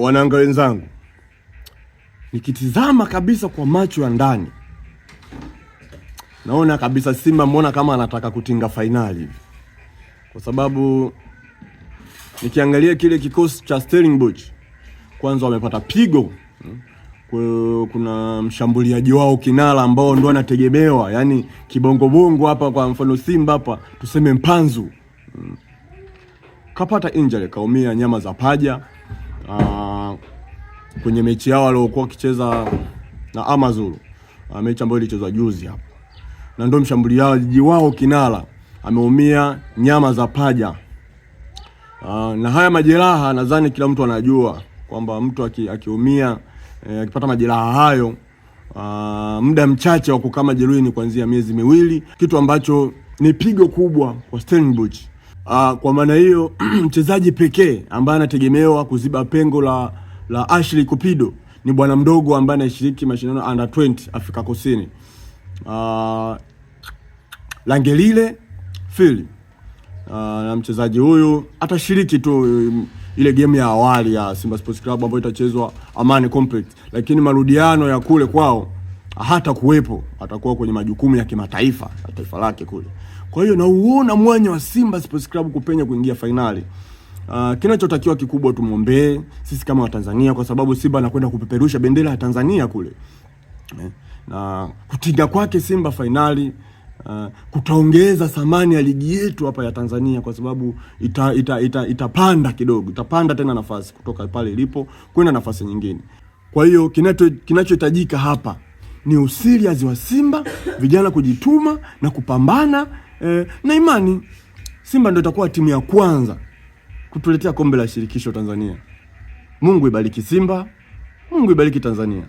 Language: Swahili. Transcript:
Wanayanga wenzangu, nikitizama kabisa kwa macho ya ndani naona kabisa Simba mbona kama anataka kutinga fainali hivi, kwa sababu nikiangalia kile kikosi cha Stellenbosch, kwanza wamepata pigo. Kuna mshambuliaji wao kinara ambao ndo anategemewa, yani kibongobongo hapa, kwa mfano Simba hapa tuseme Mpanzu kapata injury, kaumia nyama za paja kwenye mechi yao waliokuwa wakicheza na Amazulu, mechi ambayo ilichezwa juzi hapa, na ndio mshambuliaji wao kinara ameumia nyama za paja. Na haya majeraha nadhani kila mtu anajua kwamba mtu akiumia akipata majeraha hayo, muda mchache wa kukaa majeruhi ni kuanzia miezi 2, kitu ambacho ni pigo kubwa kwa Stellenbosch. Kwa maana hiyo mchezaji pekee ambaye anategemewa kuziba pengo la Ashley Cupido ni bwana mdogo ambaye anashiriki mashindano under 20 Afrika Kusini, Langelile Phil. Na mchezaji huyu atashiriki tu ile game ya awali ya Simba Sports Club ambayo itachezwa Amani Complex, lakini marudiano ya kule kwao hata kuwepo, atakuwa kwenye majukumu ya kimataifa ya taifa lake kule. Kwa hiyo nauona mwanya wa Simba Sports Club kupenya kuingia fainali. Kinachotakiwa kikubwa tumwombee sisi kama Watanzania, kwa sababu Simba anakwenda kupeperusha bendera ya Tanzania kule, na kutinga kwake Simba fainali kutaongeza thamani ya ligi yetu hapa ya Tanzania, kwa sababu itapanda ita, ita, itapanda kidogo, itapanda tena nafasi kutoka pale ilipo kwenda nafasi nyingine. Kwa hiyo kinachohitajika hapa ni userious wa Simba, vijana kujituma na kupambana, na imani Simba ndio itakuwa timu ya kwanza kutuletea kombe la shirikisho Tanzania. Mungu ibariki Simba, Mungu ibariki Tanzania.